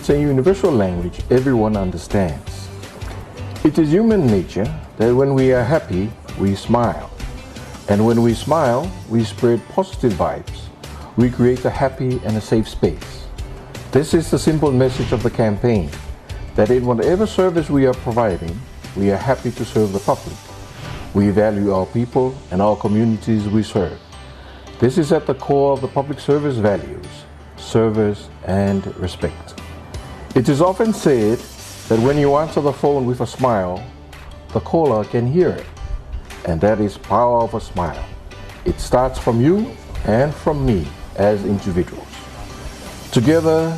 It's a universal language everyone understands. It is human nature that when we are happy, we smile. And when we smile, we spread positive vibes. We create a happy and a safe space. This is the simple message of the campaign, that in whatever service we are providing, we are happy to serve the public. We value our people and our communities we serve. This is at the core of the public service values, service and respect. It is often said that when you answer the phone with a smile, the caller can hear it. And that is power of a smile. It starts from you and from me as individuals. Together,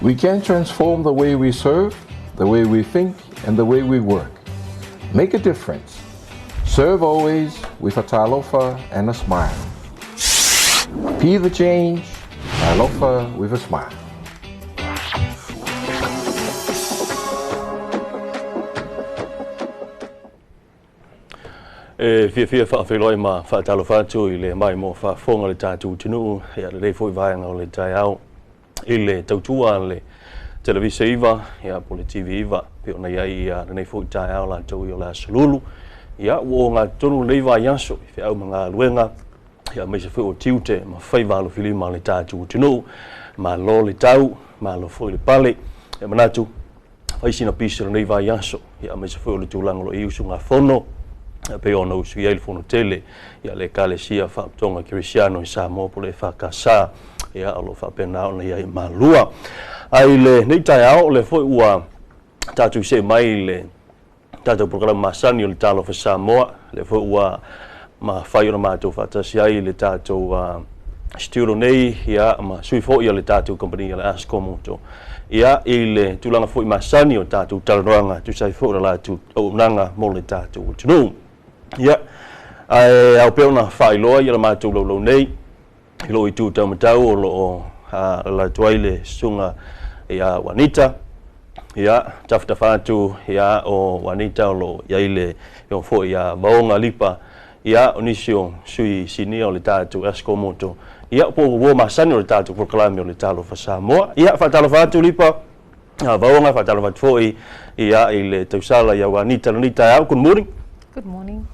we can transform the way we serve, the way we think, and the way we work. Make a difference. Serve always with a talofa and a smile. Be the change, talofa with a smile. E fiafia faafeiloai ma faatalofa atu i le maimoa faafofoga le tatou atunuu ia lenei foi vaega o le taeao i le tautua a le Televisa 9 ia po o le TV 9 pei ona i ai ia lenei foi taeao latou ia o le aso Lulu ia ua ogatotonu lenei vaiaso i feau ma galuega ia aemaise foi o tiute ma faiva alofilima a le tatou atunuu. Malo le tau, malo foi le pale. Ia manatu fai sina pisi o lenei vaiaso ia aemaise foi o le tulaga o lo o i ai usugafono e pei ona usu i ai le fono tele ia le Ekalesia Faapotopotoga Kerisiano i Samoa po o le EFKS ia o lo o faapena ona i ai i Malua. Ae i lenei taeao o lea foi ua tatou see mai i le tatou polokalame masani o le Talofa Samoa, lea foi ua mafai ona matou faatasi ai i le tatou studio nei ia ma sui foi o le tatou kamupani o le Asco Moto ia i le tulaga foi masani o tatou talanoaga e tusa ai foi o le latou auaunaga mo le tatou atunuu. Ia, ae ao pea ona faailoa ia le matou laulau nei i lou itu taumatau o lo o alaala atu ai le susuga ia Juanita, ia, tafatafa atu ia o Juanita o lo o i ai le afioga foi ia Vaoga Lipa, ia, o nisi o sui sinia o le tatou Asco Moto, ia, po o uo masani o le tatou polokalame o le Talofa Samoa. Ia, faatalofa atu Lipa, Vaoga, faatalofa atu foi ia i le tausala ia Juanita lenei taeao. Good morning. Good morning.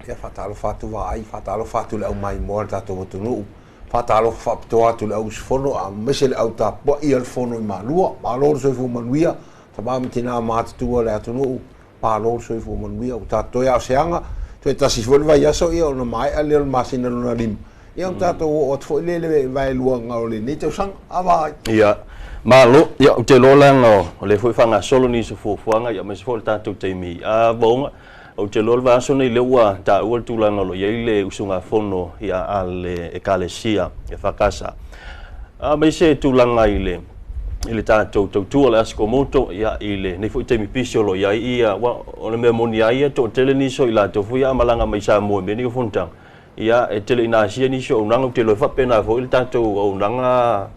Ia, faatalofa atu Vaai, faatalofa atu i le au maimoa o le tatou atunuu, faatalofa faapitoa atu i le au usufono aemaise le au tapuai o le fono i Malua. Malo le soifua manuia, tama ma tina matutua o le atunuu, malo le soifua manuia. Ua tatou toe ao se aga, toe tasi foi le vaiaso ia ona maea lea o le masina lona lima, ia ona tatou oo atu foi lea i le vaeluaga o lenei tausaga. A Vaai. Ia, malo. Ia, ou te iloa leaga o lea foi e faagasolo nisi o fuafuaga, ia aemaise foi o le tatou taimi a Vaoga. Ou te iloa o le vaiaso nei lea ua taua le tulaga o lo o i ai le usugafono a le Ekalesia EFKS. Aemaise tulaga i le i le tatou tautua o le Asikomoto ia i lenei foi taimi pisi o lo o i ai ia, aua o le mea moni lava ia, toatele nisi o i latou foi a malaga mai Samoa i mea nei o fonotaga, ia e tele ina asia nisi o auaunaga, ou te iloa e faapena foi le tatou auaunaga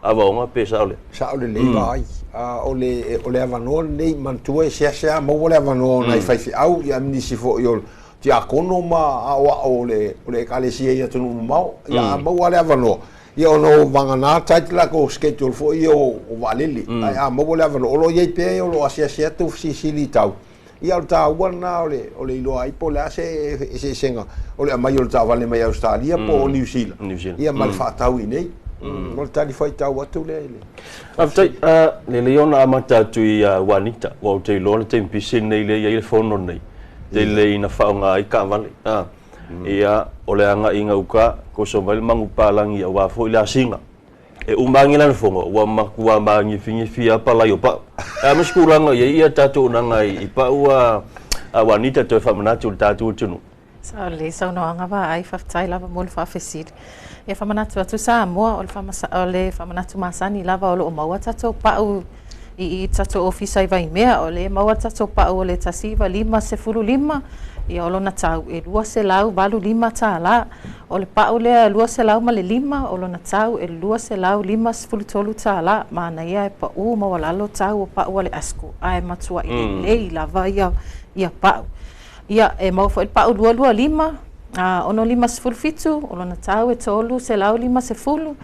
Avaoga pe sao lea? Sao lelei Vaai. O le o le avanoa lenei, manatua e seasea maua le avanoa o nai faifeau ia ma nisi foi o tiakono ma aoao o le o le ekalesia i atunuu mamao. Ia a maua le avanoa, ia ona o vagana tight latou schedule foi ia o vaalele. Ae a maua le avanoa, o lo o i ai pea o lo o asiasi atu fesilisili i tau. Ia o le taua lena o le o le iloa ai po o le a se eseesega o le aumai o le taavale mai Ausetalia po o Niu Sila, ia ma le faatau i inei. O le tali fuaitau atu lea i le. Faafetai. Lelei ona amata atu i Juanita, aua ou te iloa le taimi pisi lenei lea e i ai le fono lenei, tele ina faaaoga ai taavale. Ia, o le agai i gauta, toso mai le manupapalagi aua foi le asiga. E uma agi lana fono, ua matua magifigifi lava palai o pau. E a ma se tulaga i ai ia tatou auaunaga i pau a Juanita toe faamanatu i le tatou atunuu? Sao lelei saunoaga Vaai, faafetai lava mo le faafesili. Ia faamanatu atu Samoa, o le faamanatu masani lava o lo o maua tatou pau i i tatou ofisa i Vaimea, o lea e maua le tatou pau o le 1955, ia o lona tau e $285. O le pau lea 205, o lona tau e $253. Manaia e pau maualalo tau o pau a le ASCO, ae matuai lelei lava ia ia pau. Ia, e maua foi le pau 225, 657, o lona tau e 350.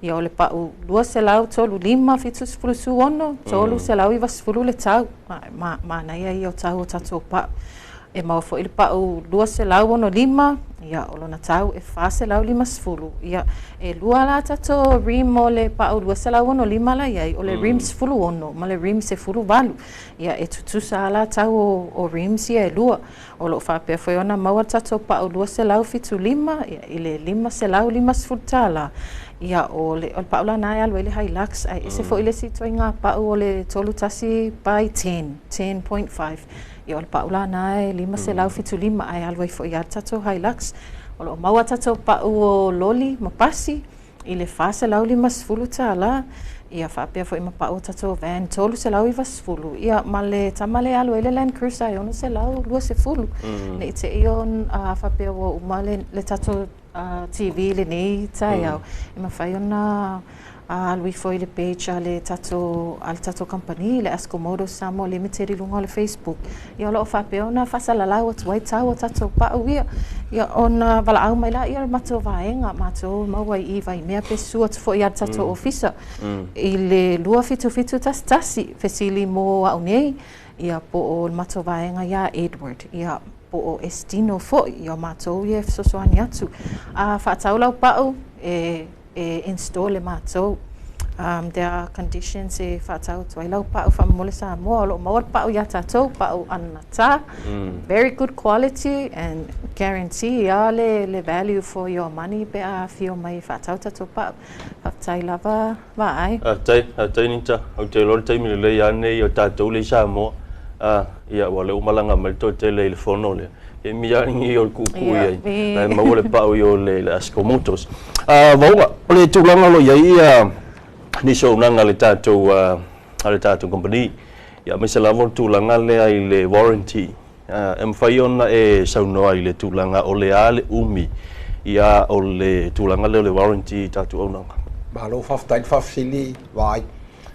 Ia, o le pau 235 76, 390 le tau. Manaia ia o tau o tatou pau. E maua foi le pau 265, ia, o lona tau e 450. Ia, e lua la tatou rim o le pau 265 la iai, o le rim 16 ma le rim 18. Ia, e tutusa la tau o rims ia e lua. O loo faapea foi ona maua le tatou pau 275, ia, i le $550. Ia, o le pau lana e alu ai le Hilux, ae ese foi le isi ituaiga pau o le 31 by 10, 10.5. Ia, o le pau lana e 575 ae alu ai foi le tatou Hilux. O loo maua tatou pau o loli ma pasi i le $450. Ia, faapea foi ma pau o tatou van 390. Ia, ma le tama le alu ai le Land Cruiser e 620. Nei te i o faapea ua uma le tatou TV lenei taeao, e mafai ona alu ifo i le page a le tatou company, le Asco Motors Samoa Limited, i luga o le Facebook. Ia, o loo faapea ona faasalalau atu ai tau o tatou pau ia. Ia, ona valaau mai la ia le matou vaega matou maua i Vaimea pe susu atu foi ia le tatou ofisa i le 27711, fesili mo au nei, ia, po o le matou vaega ia Edward, ia, po o Estino foi. Ia, matou ia e fesoasoani atu a faatau lau pau e install le matou. There are conditions e faatau atu ai lau pau faamomole Samoa. O loo maua le pau iā tatou, pau anata, very good quality and guarantee ia le value for your money pe a afio mai e faatau tatou pau. Faafetai lava, Vaai. Faafetai, faafetai Nita. Ou te iloa le taimi lelei lava lenei o tatou le i Samoa. Ia, ua le ua malaga mai le toatele i le fono lea. E mi lava o le kuukuu i ai. Ae maua le pau i o le Asco Motors. Vaoga, o le tulaga o lo o i ai ia nisi o auaunaga a le tatou company. Ia, aemaise lava o le tulaga lea i le warranty. E mafai ona e saunoa i le tulaga o le a le umi ia o le tulaga lea o le warranty i tatou auaunaga? Malo faafetai le faafesili, Vaai.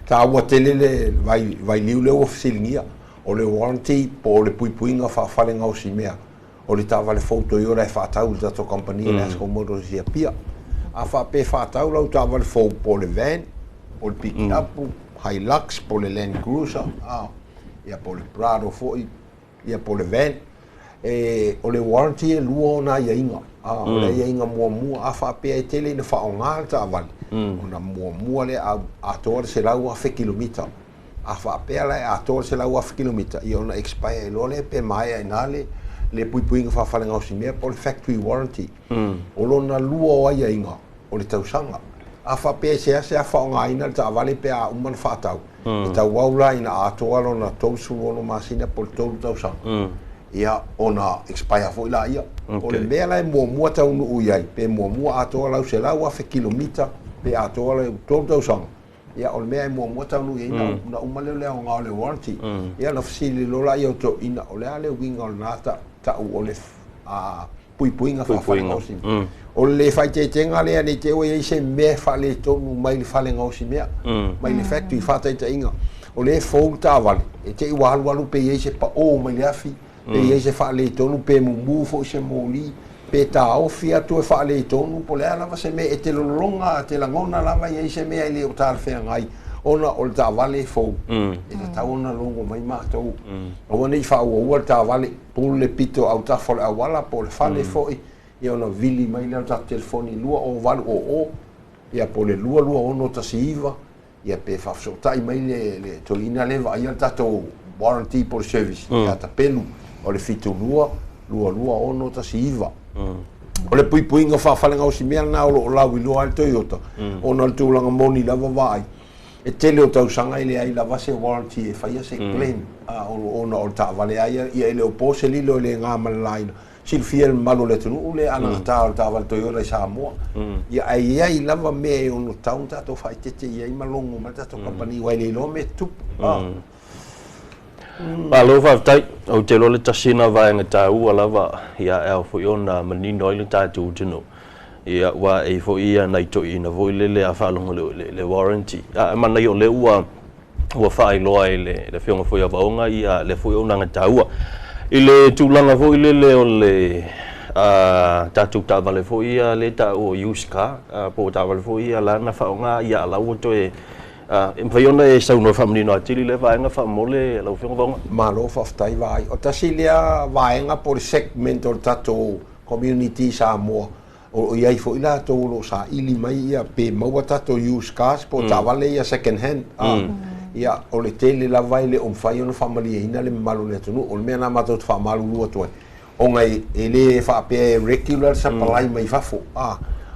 Taua tele le vailiu lea ua fesiligia. O le warranty po o le puipuiga faafalegausimea o le taavale fou Toyota e faatau i le tatou kamupani le Asco Motors i Apia. A faapea e faatau lau taavale fou po o le van, po o le pick-up, Hilux, po o le Land Cruiser, ia, po o le Prado foi, ia, po o le van. E, o le warranty e lua ona aiaiga. O le aiaiga muamua, a faapea e tele ina faaaoga le taavale, ona muamua lea atoa le 100,000 kilomita. A faapea la e atoa le 100,000 kilomita, ia, ona expire ai loa lea pe maea i ina le puipuiga faafalegausimea po o le factory warranty. O lona lua o aiaiga, o le tausaga. A faapea e seasea faaaogaina le taavale pe a uma ona faatau, e tauau la ina atoa lona 36 masina po o le 3 tausaga, ia, ona expire foi la ia. O le mea la e muamua taunuu i ai, pe muamua atoa lau 100,000 kilomita pe atoa le 3 tausaga, ia, o le mea e muamua taunuu i ai na uma lea o le aoga o le warranty. Ia, na fesili loa la ia o toeaiina, o le a le uiga o lena tau o le puipuiga faafalegausimea? O le faaeteetega lea nei te ua i ai se mea faaletonu mai le falegausimea, mai le factory. Faataitaiga, o lea e fou le taavale, e te i ua alualu pe i ai se pao mai le afi, pe i ai se faaletonu, pe mumu foi se moli, pe taofi atu e faaletonu, po o le a lava se mea e te lologa, te lagona lava i ai se mea e le o talafeagai, ona o le taavale fou, e tatau ona logo mai matou. Aua nei faauaua le taavale, pulu le pito autafa o le auala po o le fale foi, ia, ona vili mai lea o le tatou telefoni 20800, ia, po o le 22619, ia, pe faafesootai mai le toeaina lea vaaia le tatou warranty po o le service ia Tapelu, o le 7222619. O le puipuiga faafalegausimea lena o loo lauiloa ai le Toyota, ona o le tulaga moni lava, Vaai, e tele o tausaga e leai lava se warranty e faia se claim, ona o le taavale a ia, ia, e le o po se lilo e le gā ma le laina. Silafia le mamalu o le atunuu le anagata o le taavale Toyota i Samoa. Ia, ae i ai lava mea e ono tau ona tatou faaeteete i ai ma logo mai le tatou kamupani, ua e le iloa mea tupu. Malo faafetai. Ou te iloa le tasi na vaega taua lava ia e ao foi ona manino ai le tatou atunuu. Ia, ua e foi ia nai toeaiina foi lele a faalogo le warranty. A manaia o lea ua faailoa e le afioga foi ia Vaoga ia le foi auaunaga taua. I le tulaga foi lele o le tatou taavale foi ia lea e taua o used car, po o taavale foi ia la na faaaoga ia a la ua toe e mafai ona e saunoa faamanino atili lea vaega faamolemole lau Afioga Vaoga? Malo faafetai Vaai. O tasi lea vaega po o le segment o le tatou community i Samoa o lo o i ai foi latou o lo o saili mai ia pe maua tatou used cars po o taavale ia second hand. Ia, o le tele lava e le o mafai ona faamalieina le mamalu o le atunuu. O le mea lena matou te faamalulu atu ai, ona e le faapea e regular le supply mai fafo.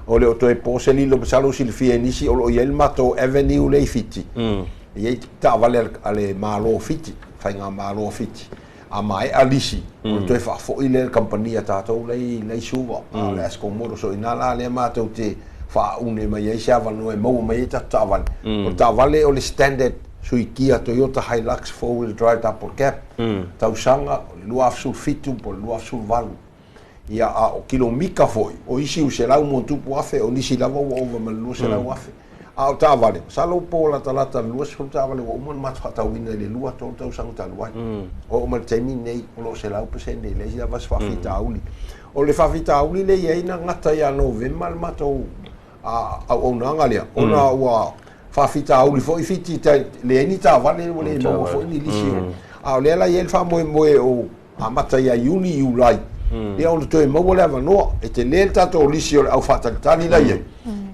O le o toe po se lilo, masalo ua silafia e nisi o lo o i ai le matou avenue lea i Fiti. E i ai taavale a le Malo o Fiti, Faigamalo a Fiti. A maea lisi, ona toe faafoi lea i le kamupani a tatou la i Suva, o le Asco Motors. O i ina la lea matou te faaune mai ai se avanoa e maua mai ai tatou taavale. O le taavale o le standard Suikia Toyota Hilux 4-wheel drive double cab, tausaga o le 2017 po o le 2018. Ia, a o kilomita foi, o isi ua 100+,000, o nisi lava ua ova ma le 200,000. A o taavale, masalo po o latalata i le 20 taavale ua uma ona matou faatauina i le 2, 3 tausaga talu ai. Oo mai le taimi lenei, o lo o 100% e leai lava se faafitauli. O le faafitauli lea e i ai na gata ia Novema le matou auaunaga lea, ona ua faafitauli foi Fiti, leai ni taavale, ua le maua foi ni lisi. A o lea la e i ai le faamoemoe o amata ia Iuni, Iulai, ia ona toe maua le avanoa. E tele le tatou lisi o le au faatalitali la i ai,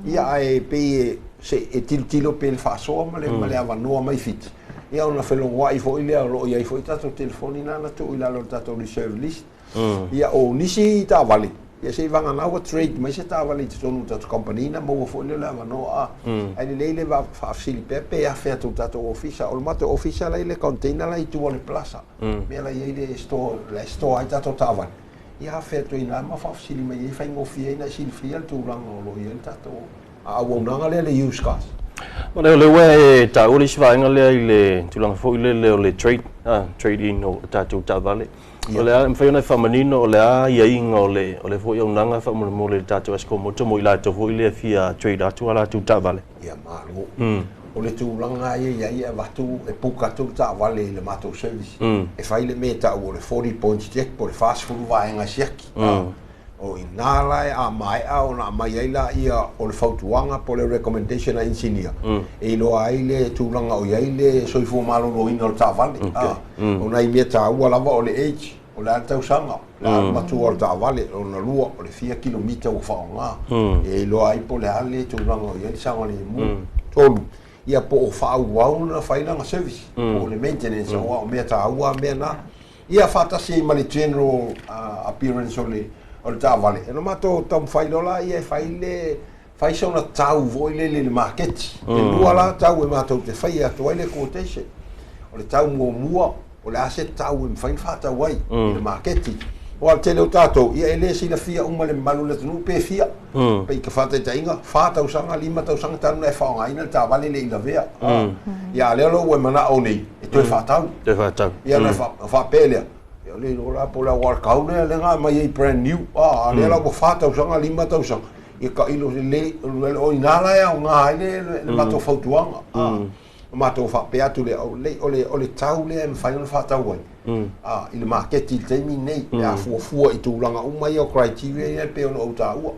ia ae pei se e tilotilo pe le faasoa ma le avanoa mai Fiti, ia ona felogoai foi lea, o lo o i ai foi tatou telefoni na tuu i lalo o le tatou reserve list. Ia, o nisi taavale, ia se i vagana ua trade mai se taavale i totonu o tatou company na maua foi lea o le avanoa. Ae lelei le faafesili pea pe afe atu i le tatou ofisa. O le matou ofisa la i le container la i tua o le plaza, mea la i ai le store, la e store ai tatou taavale. Ia afe atu i ina ma faafesili mai ai, faigofie ai na e silafia le tulaga o lo o i ai le tatou auaunaga lea, le used cars. O lea ua e taua le isi vaega lea i le tulaga foi lele o le trade, trade in o tatou taavale. O le a mafai ona e faamanino o le a aiaiga o le foi auaunaga faamolemole i le tatou Esco Motor mo i latou foi lea fia trade atu a latou taavale? Ia, malo. O le tulaga ia i ai e avatu e book atu le taavale i le matou service. E fai le mea e tau o le 40 points check po o le 40 vaega siaki. O ina la e a maea ona aumai ai laia o le fautuaga po o le recommendation a engineer e iloa ai le tulaga o i ai le soifua maloloina o le taavale. O nai mea taua lava o le age, o le a le tausaga, o le a le matua o le taavale, lona lua o le fia kilomita ua faaaoga, e iloa ai po o le a le tulaga o i ai le saogalemu. Tolu, ia po o faaauau ona fai lana service, po o le maintenance, aua o mea taua mea na. Ia faatasi ai ma le general appearance o le taavale. E na matou taumafai loa la ia e fai le fai sona tau foi lele i le maketi. E lua la tau e matou te faia atu ai le quotation. O le tau muamua, o le a se tau e mafai ona faatau ai i le maketi. Aua o le tele o tatou, ia e le silafia uma le mamalu o le atunuu pe fia. Pei ka faataitaiga, 4 tausaga, 5 tausaga talu na e faaaogaina le taavale le i lavea. Ia a lea loa ua e manao nei e toe faatau. Toe faatau. Ia ona faapea lea, ia le iloa la po o le aualakau lea lea na aumai ai brand new. A lea la ua 4 tausaga, 5 tausaga, ia tailo le o ina la e aoga ai le matou fautuaga. O matou faapea atu lea, o le tau lea e mafai ona faatau ai i le maketi i le taimi lenei, pe a fuafua i tulaga uma ia o criteria ia e pei ona ou taua.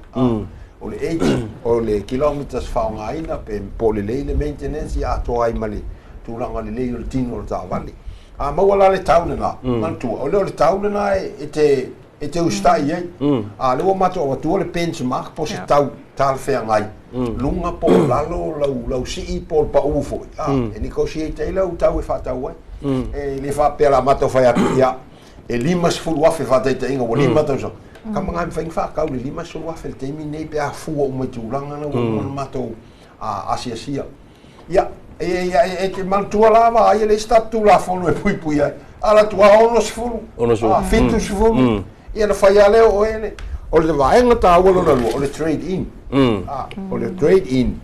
O le age, o le kilometers faaaogaina, pe po o lelei le maintenance, ia atoa ai ma le tulaga lelei o le tino o le taavale. A maua la le tau lena, manatua, o lea o le tau lena e te usitai ai. A lea ua matou avatua le benchmark po o se tau talafeagai, luga po o lalo, lau sii po o le pau foi. E negotiate ai lau tau e faatau ai. E le faapea la matou fai atu, ia, e 50,000 faataitaiga ua 5 tausaga. Kama ngai mafai ona faatau le 50,000 le taimi lenei pe a fua uma i tulaga na ua uma ona matou asiasia. Ia, e te manatua la vaai e leai se tatou Tulafono e puipui ai. A la atu a 60, 70, ia na fai lava lea o oe le. O le vaega taua lona lua, o le trade in. O le trade in,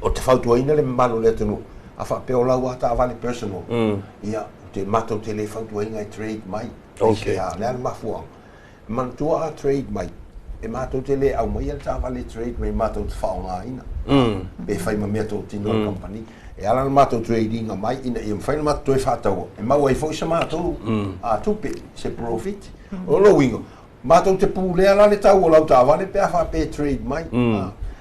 o te fautuaina le mamalu o le atunuu, a faapea o lau a taavale personal, ia, te matou te le fautuaina e trade mai. Okay. A le a le mafuaaga. Manatua a trade mai, e matou te le aumaia le taavale trade mai matou te faaaogaina. Pe fai ma mea totino a le company. E ala na matou tradinga mai ina ia mafai na matou toe faataua. E maua ai foi sa matou tupe, se profit. O lona uiga, Matou te pulea la le tau o lau taavale pe a faapea e trade mai.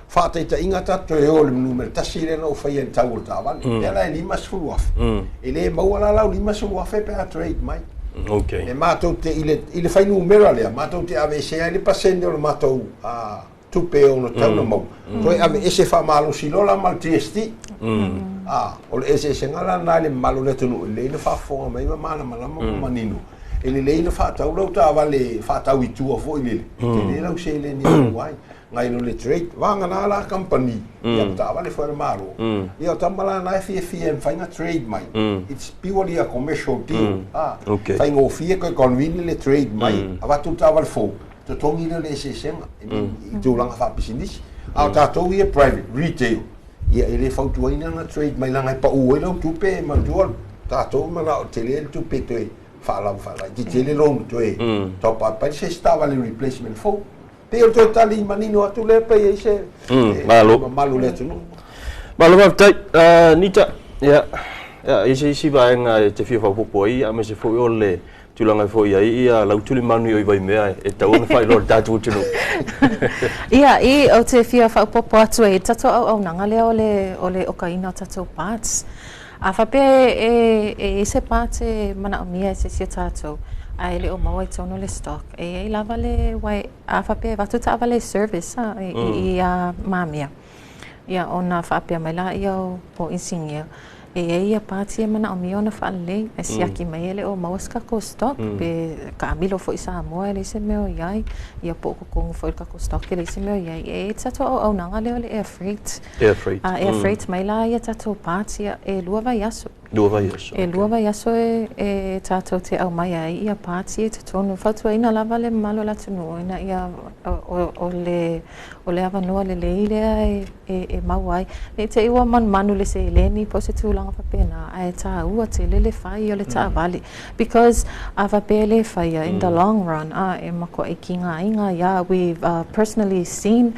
Faataitaiga tatou toe o i le numera tasi lea na ou faia i le tau o le taavale. Pea la e $50,000. E le maua la lau $50,000 pe a trade mai. E matou te i le fuainumera lea, matou te aveesea ai le pasene o le matou tupe e ono tatau ona maua, toe aveese faamalosi loa la ma le GST. O le eseesega la lena i le mamalu o le atunuu, e lelei ona faafofoga mai ma malamalama ma manino. E lelei ona faatau lau taavale faatau i tua foi lele, e tele lau seleni e maua ai nai lo le trade. Vagana la kamupani, ia ma taavale foi a le Malo. Ia o tama la na e fiafia e mafai ona trade mai. It's purely a commercial deal. Faigofie toe convenient le trade mai, avatu le taavale fou, totogi lea o le eseesega i tulaga faapisinisi. A o tatou ia private retail, ia e le fautuaina ona trade mai leaga e pau ai lau tupe. E manatua tatou manao tele le tupe toe faalava faalaitiiti ai le loan toe top up ai se isi taavale replacement fou. Pei o le toe tali manino atu lea pe i ai se Malo. mamalu o le atunuu. Malo faafetai. Nita, ia, ia, i se isi vaega e te fia faaopoopo ai, aemaise foi o le tulaga e foi ai ia lau tulimanu i Vaimea e tatau ona faailoa i le tatou atunuu. Ia, i ou te fia faaopoopo atu ai i le tatou auaunaga lea o le okaina o tatou parts. A faapea e i ai se parts e manaomia e se isi o tatou, ae le o maua i totonu o le stock, e i ai lava le uae, a faapea e avatu taavale service i mamea, ia ona faapea mai laia o inisinia, e i ai ia parts ia e manaomia ona faalelei, ae siaki mai e le o maua se tatou stock, pe taamilo foi i Samoa e leai se mea o i ai, ia po o totonu foi o le tatou stock e leai se mea o i ai. E i ai le tatou auaunaga lea o le air freight. Air freight. A air freight mai la ia tatou parts ia e 2 vaiaso. 2 vaiaso. E 2 vaiaso e tatou te aumai ai ia parts ia i totonu. Fautuaina lava le mamalu o le atunuu ina ia o le avanoa lelei lea e maua ai. Ne i te i ua manumanu le seleni po o se tulaga faapena, ae taua tele le fai o le taavale. Because a faapea e le faia, in the long run, e matuai kigaina ia. We've personally seen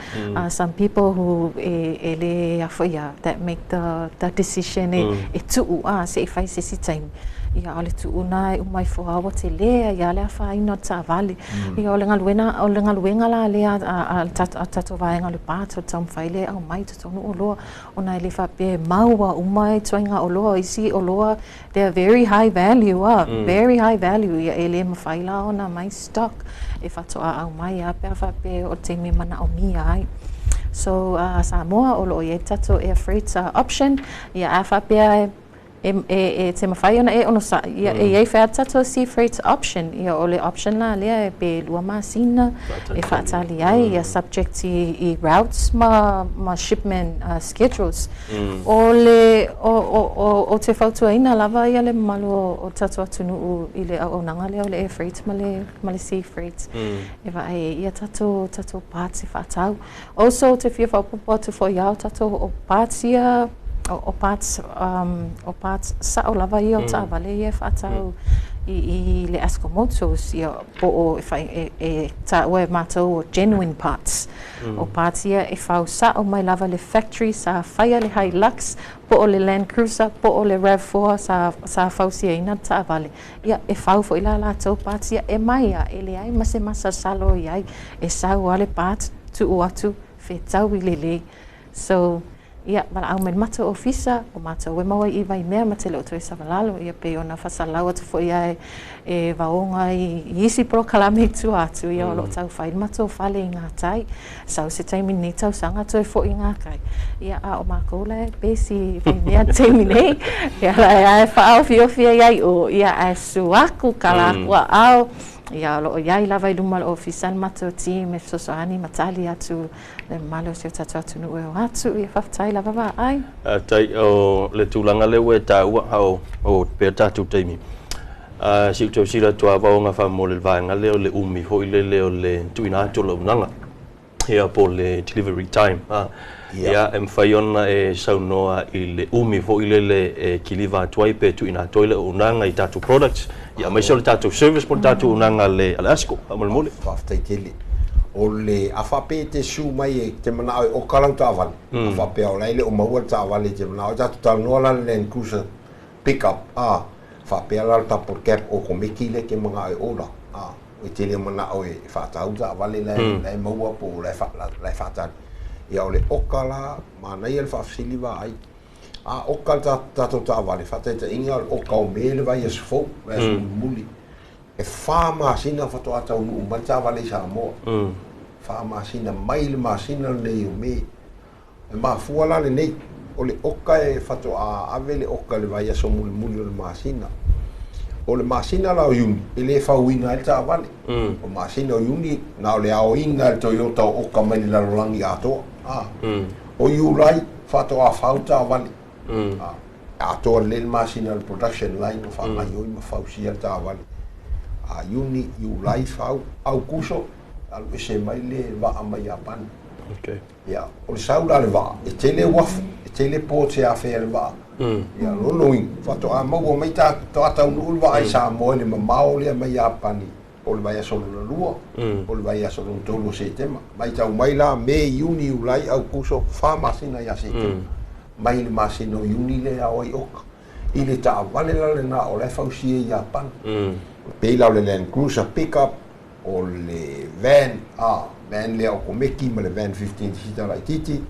some people who e le afoia that make the decision e tuu se i fai se isi taimi. Ia, o le tuu na e uma ifo lava ua tele ai lava le afaina o le taavale. Ia, o le galuega la lea a le tatou vaega o le parts o le taumafai lea e aumai i totonu oloa, ona e le faapea e maua uma ituaiga oloa. Isi oloa, they are very high value, very high value. Ia, e le mafai la ona mai stock e faatoa aumai lava pe a faapea o le taimi e manaomia ai. So Samoa o lo o i ai le tatou air freight option. Ia, a faapea e te mafai ona e onosai, ia, e i ai foi tatou sea freight option. Ia, o le option la lea e pe 2 masina e faatali ai, ia, subject i routes ma shipment schedules. O le o te fautuaina lava ia le mamalu o tatou atunuu i le auaunaga lea o le air freight ma le sea freight e vaai ai ia tatou parts e faatau. Also, te fia faaopoopo atu foi ia o tatou o parts ia o parts sao lava ia o taavale ia e faatau i le Asco Motors, ia, po o e taua e matou o genuine parts. O parts ia e fau sao mai lava le factory sa faia le Hilux po o le Land Cruiser po o le RAV4 sa fausiaina le taavale. Ia, e fau foi la latou parts ia e mai a e leai ma se masalosalo i ai, e sau lava le part, tuu atu, fetau i lelei. So, ia, valaau mai le matou ofisa, o matou e maua i Vaimea ma te le o toe savalalo, ia pei ona faasalalau atu foi ai e vaoga i isi polokalame i tua atu, ia, o lo o taufai le matou fale i gatai. Sau se taimi nei tausaga toe foi i gatai. Ia, a o makou la e base i Vaimea taimi nei. Ia, la e faaofiofi ai ai o, ia, ae suaku kala aku aao. Ia, o lo o iai lava i luma o le ofisa le matou team e fesoasoani ma tali atu le mamalu o si o tatou atunuu e o atu. Ia, faafetai lava vaai. Tai o le tulaga lea ua e taua a o pea tatou taimi. Si ou tausila atu lava o faamolemole le vaega lea o le umi foi lele o le tuuina atu o le auaunaga. Ia, po o le delivery time. Ia, e mafai ona e saunoa i le umi foi lele e kiliva atu ai pe tuuina atu ai le auaunaga i tatou products, ia, aemaise o le tatou service po o le tatou auaunaga a le Asco faamolemole. Faafetai tele. O le a faapea e te susu mai e te manao e oka lau taavale, a faapea o la e le o maua le taavale e te manao ai, tatou talanoa la le Land Cruiser pickup, faapea la le double cab okomeki lea e te manao e order. E tele mana'o e fa'atau ta'avale la e maua po o la e fa'atali. Ia o le oka la, manaia le fa'afesili vaai. A oka le tatou ta'avale, fa'ataita'iga o le oka o Me le vaiaso fou, vaiaso mulimuli. E 4 masina fa'ato'a taunu'u mai le ta'avale i Samoa. 4 masina mai le masina lenei o Me. E mafua la lenei, o le oka e fa'ato'a ave le oka i le vaiaso mulimuli o le masina. O le masina la o Iuni, e lē fauina ai le ta'avale. O masina o Iuni, na o le aoina e le Toyota o oka mai le lalolagi atoa. O Iulai, fa'ato'a fau ta'avale. Atoa lelei le masina o le production line ma fa'agaioi ma fausia le ta'avale. A Iuni, Iulai fau, Aukuso, alu ese mai le va'a mai Iapani. Ia, o le sau la le va'a, e tele uafu, e tele ports e afea le va'a. Ia, lona uiga, fa'ato'a maua mai to'a taunu'u le va'a i Samoa i le mamao lea mai Iapani o le vaiaso lona lua, o le vaiaso lona tolu o Setema. Matau mai la, Me, Iuni, Iulai, Aukuso, 4 masina ia Setema. Mai le masina o Iuni lea e ao ai oka. I le ta'avale la lenā o la e fausia i Iapani. Pei la o le Land Cruiser pickup, o le van, van lea o Komeki ma le van 15 seater laitiiti,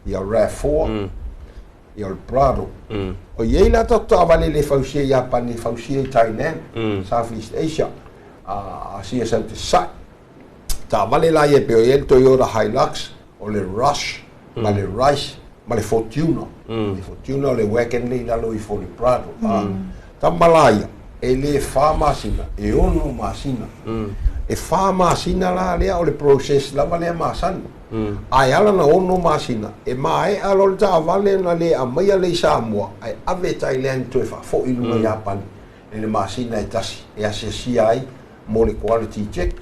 ia o le RAV4, ia o le Prado. O iai la tatou ta'avale le fausia i Iapani, e fausia i Thailand, Southeast Asia, Asia sau te sa'i. Ta'avale la ia e pei o iai le Toyota Hilux, o le Rush, ma le Rise, ma le Fortuner. Le Fortuner o le wagon le i lalo ifo o le Prado. Tama la ia, e lē 4 masina, e 6 masina. E 4 masina la lea o le process lava lea masani. Ae ala na 6 masina, e mae'a lo le ta'avale na lē aumaia le i Samoa, ae ave Thailand toe fa'afo'i luga Iapani i le masina e tasi, e asiasia ai mo le quality check.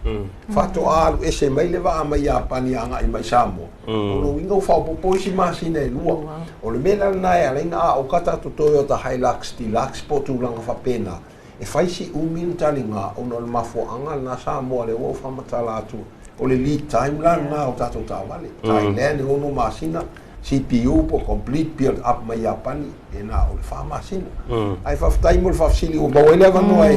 Fa'ato'a alu ese mai le va'a mai Iapani aga'i mai Samoa. O lo uiga ua fa'aopopo isi masina e 2. O le mea la lenā e alaina a oka tatou Toyota Hilux Deluxe po o tulaga fa'apena. E fai si umi na taligā ona o le mafua'aga lenā Samoa lea ua ou fa'amatala atu. O le lead time la lenā o tatou ta'avale. Thailand e 6 masina, CPU po complete build up mai Iapani e na o le 4 masina. Ae fa'afetai mo le fa'afesili ua maua ai le avanoa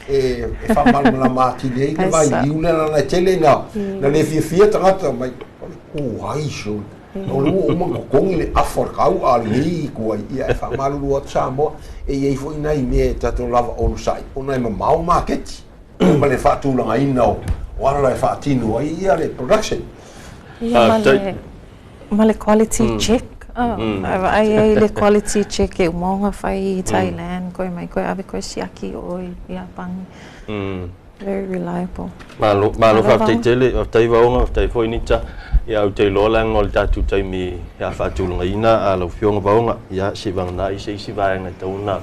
e fa'amalamalama atili ai le vailiu lea lana e tele na lē fiafia tagata mai o le ku ai so o le ua uma totogi le afa o le kau a lelei i ai ia e fa'amalulu atu Samoa e iai fo'i nai mea e tatou lava onosa'i ona e mamao maketi ma le fa'atulagaina o ala e fa'atino ai ia le production. Ia ma le quality check. Ai ai le quality check e umaonga fai i Thailand, koe mai koe ave koe siaki o i Iapani. Very reliable. Malo, malo fa'afetai tele, fa'afetai Vaoga, fa'afetai foi Nita. Ia ou te iloa laga o le tatou taimi ia fa'atulagaina a lau Afioga Vaoga. Ia se'i vagana'i se isi vaega e tauna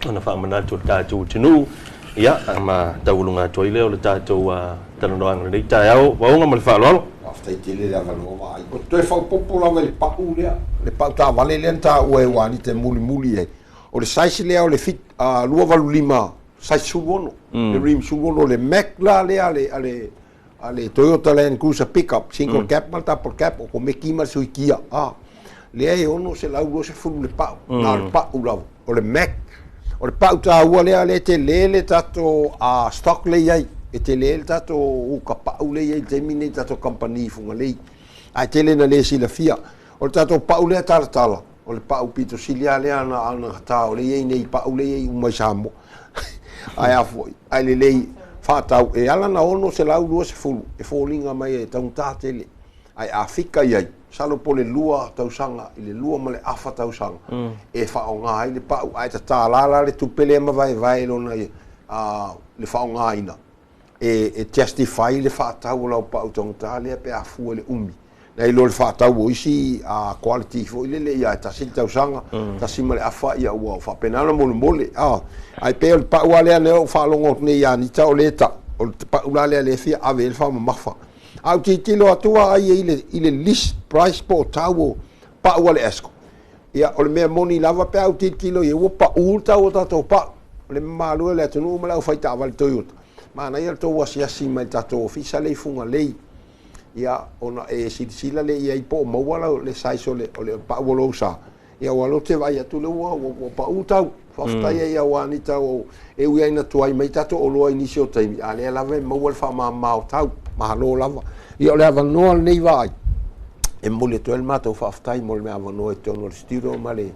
ona fa'amanatu o le tatou atunuu. Ia ma taualuga atu ai lea o le tatou talanoaga lenei taeao Vaoga ma le fa'aloalo. Fa'afetai tele le avanoa vaai. O toe fa'aopopo lava i le pa'u lea, le pa'u ta'avale lea na tā'ua e uanite mulimuli ai. O le size lea o le fit 285 size 16, le rim 16, le Mac la lea a le Toyota Land Cruiser pickup, single cab ma le double cab, o komeki ma le suikia. Lea e 620 le pa'u, na o le pa'u lava. O le Mac, o le pa'u tāua lea lea e telē le tatou stock le iai. E telē le tatou uka pa'u le iai i le taimi nei tatou kamupani i Fugalei. Ae tele na lē silafia. O le tatou pa'u lea talatala, o le pa'u pito sili lava lea ana gatā o le iai nei pa'u le iai uma i Samoa. Ae a fo'i, ae lelei fa'atau e ala na 620 e foliga mai e taugata tele. Ae a fika i ai, salo po le 2 tausaga i le 2.5 tausaga e fa'aogā ai le pa'u ae tatā la le tupe lea ma vaevae lona le fa'aogāina e justify le fa'atau o lau pa'u taugata lea pe a fua le umi. Nai lo le fa'atau o isi quality foi lele ia e 1 le tausaga, 1.5 ia ua fa'apena ona molemole. Ae pei o le pa'u a lea lea ou fa'alogo atu nei ia Anita o lē ta'u, o le pa'u la lea lea fia ave ai le fa'amamafa. A ou tilotilo atu ai i le list price po o tau o pa'u a le ASCO. Ia o le mea moni lava pe a ou tilotilo i ua pa'ū le tau o tatou pa'u. O le mamalu e le atunuu ma le aufai ta'avale Toyota. Manaia le tou asiasi mai le tatou ofisa le i Fugalei. Ia ona e silasila le i ai po o maua le size o le pa'u o lou sa. Ia ua lo te vaai atu le ua pa'ū tau. Faafetai ai ia Juanita o e ui ai ina tuai mai tatou oloa i nisi o taimi, a lea lava e maua le faamama o tau. Malo lava. Ia o le avanoa lenei vaai e momoli atu ai le matou faafetai mo le avanoa i totonu o le studio ma le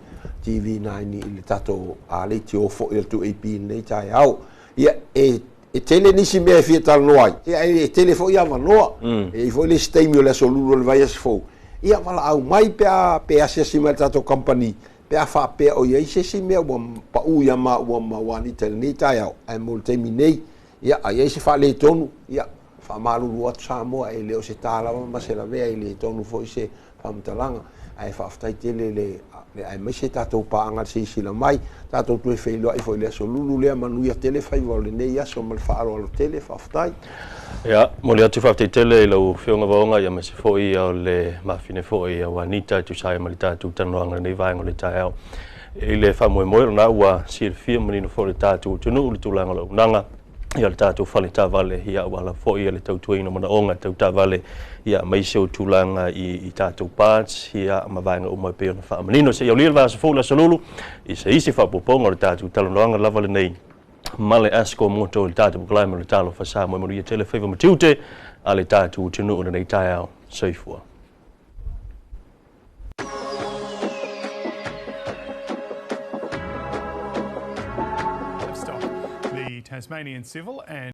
TV9 i le tatou leitio foi o le 2AP i lenei taeao. Ia e e tele nisi mea e fia talanoa ai, ia e tele foi avanoa. E i ai foi le isi taimi o le aso Lulu o le vaiaso fou, ia valaau mai pe a pe asiasi mai i le tatou kamupani pe a faapea o i ai se isi mea ua pau ia maua ma Juanita i lenei taeao, ae mo le taimi nei, ia, a i ai se faaletonu, ia, faamalulu atu Samoa, e le o se ta lava ma se lavea, e le tonu foi se faamatalaga, ae faafetai tele le, le aemaise tatou paaga le silasila mai, tatou toe feiloai foi i le aso Lulu lea, manuia tele faiva o lenei aso ma le faaaloalo tele, faafetai. Ia, momoli atu faafetai tele i lau Afioga Vaoga, ia aemaise foi o le mafine foi ia Juanita e tusa ai ma le tatou talanoaga i lenei vaega o le taeao. I le faamoemoe o lena ua silafia manino foi le tatou atunuu i le tulaga o le auaunaga, ia le tatou fale taavale, ia aua lava foi le tautuaina o manaoga tau taavale, ia aemaise o tulaga i tatou parts, ia ma vaega uma e pei ona faamanino. Se i aulia le vaiaso fou le aso Lulu i se isi faaopoopoga o le tatou talanoaga lava lenei ma le Asco Moto i le tatou polokalame o le Talofa Samoa. E manuia tele faiva ma tiute a le tatou atunuu i lenei taeao. Soifua. Livestock. The Tasmanian Civil and